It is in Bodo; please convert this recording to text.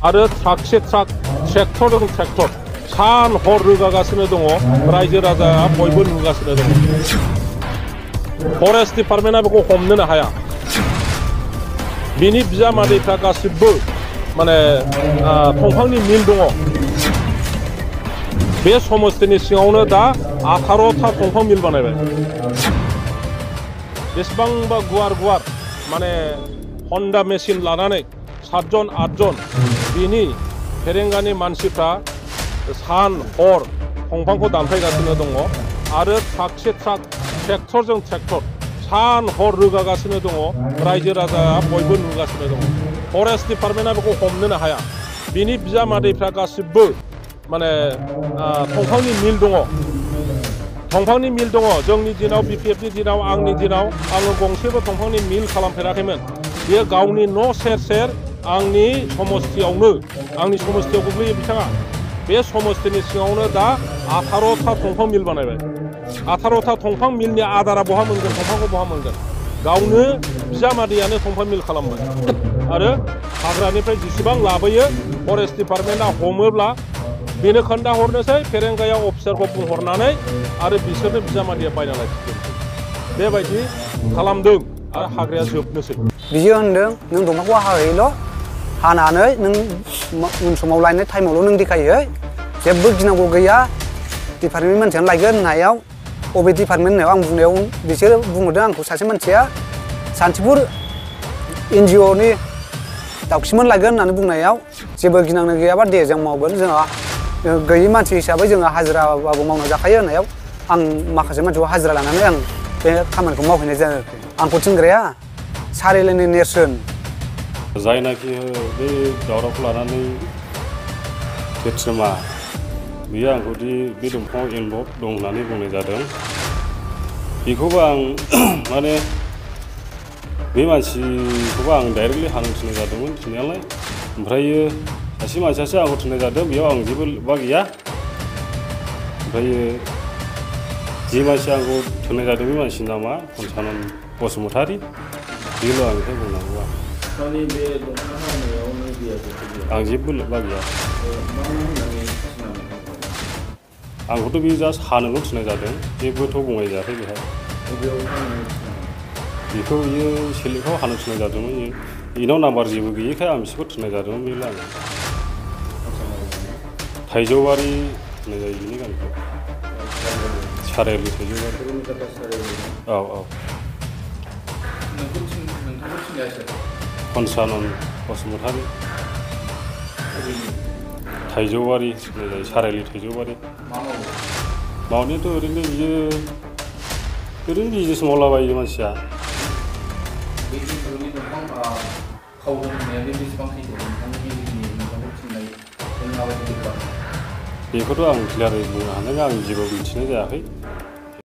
आरो ट्राकसे ट्राक ट्रेक्टरजों ट्रेक्टर सान हर रोगागासिनो दङ रायजो राजाया बयबो नुगासिनो दङ फरेस्ट डिपार्टमेन्टआ बेखौ हमनोनो हाया बिनि बिजामादैफ्रा गासिबो माने दंफांनि मिल दङ बे समस्तिनि सिङावनो दा 18टा दंफां मिल बानायबाय बेसेबांबा गुवार गुवार माने हन्डा मेसिन लानानै 7 जन 8 जन बिनि फेरेंगानि मानसिफ्रा सान हर दंफांखौ दानफायगासिनो दङ आरो ट्राकसे ट्राक ट्रेक्टरजों ट्रेक्टर सान हर रोगागासिनो दङ रायजो राजाया बयबो नुगासिनो दङ फरेस्ट डिपार्टमेन्टआ बेखौ हमनोनो हाया बिनि बिजामादैफ्रा गासिबो माने दंफांनि मिल दङ दंफांनि मिल दङ जोंनि दिनाव बिपिएफनि दिनाव आंनि दिनाव आङो गंसेबो दंफांनि मिल खालामफेराखैमोन बियो गावनि न' सेर सेर आंनि समस्तियावनो आंनि समस्तियाव गोग्लैयो बिथाङा बे समस्तिनि सिङावनो दा 18टा दंफां मिल बानायबाय 18टा दंफां मिलनि आदारा बहा मोनगोन दंफांखौ बहा मोनगोन गावनो बिजामादैयानो दंफां मिल खालामबाय आरो हाग्रानिफ्राय जेसेबां लाबोयो फरेस्ट डिपार्टमेन्टआ हमोब्ला बेनो खोन्थाहरनोसै फेरेंगाया अफिसारखौ बुंहरनानै आरो बिसोरनो बिजामादैया बायना लाखिगोन बेबायदि खालामदों आरो हाग्राया जोबनोसै बियो होनदों नों दंफांखौ हाहैल' हानानै नों उन समाव लायनाय टाइमावल' नों देखायो जेबो गिनांगौ गैया डिपार्टमेन्ट मानसियानो लायगोन होननायाव अबे डिपार्टमेन्ट होननायाव आं बुंनायाव बिसोरो बुंहरदों आंखौ सासे मानसिया सान्तिपुर NGOनि दाउखिमोन लायगोन होननानै बुंनायाव जेबो गिनांनो गैयाबा दे जों मावगोन जोंहा गैयै मानसि हिसाबै जोङो हाजिराबाबो मावनो जाखायो होननायाव आं माखासे मानसिखौ हाजिरा लानानै आं बे खामानिखौ मावहैनाय जादों आंखौ थिनग्राया सारिलाइनि नेरसोन जायनाखि बे दावरावखौ लानानै पेट्रोमा बियो आंखौदि बे दंफाङाव इनभल्भ दं होननानै बुंनाय जादों बेखौबो आं माने बे मानसिखौबो आं डाइरेक्टलि हानो थिननाय जादोंमोन थिननायालाय ओमफ्रायो सासे मानसियासो आंखौ थिननाय जादों बेयाव आं जेबो माबा गैया ओमफ्रायो जे मानसि आंखौ थिननाय जादों बे मानसिनि नामा खनसानन बसुमतारी बेल' आंनिफ्राय बुंनांगौआ आं जेबो लोब्बा गैया आंखौथ' बे जास्ट हानोल' थिननाय जादों जेबोथ' बुंनाय जायाखै बेहाय बेखौ बियो सेलेक्टआव हानो थिननाय जादोंमोन इनाव नाम्बार जेबो गैयैखाय आं बिसोरखौ थिननाय जादोंमोन बे लाङो थाइजौबारि होननाय जायो बिनि गामिखौ सारियालि थाइजौबारि औ औ खनसानन बसुमतारी थाइजौबारि होननाय जायो सारियालि थाइजौबारि मावनायाथ' ओरैनो बियो ओरैनो बिजनेस मावलाबायो मानसिया बेखौथ' आं क्लियारै बुंनो हानाय आं जेबो मिथिनाय जायाखै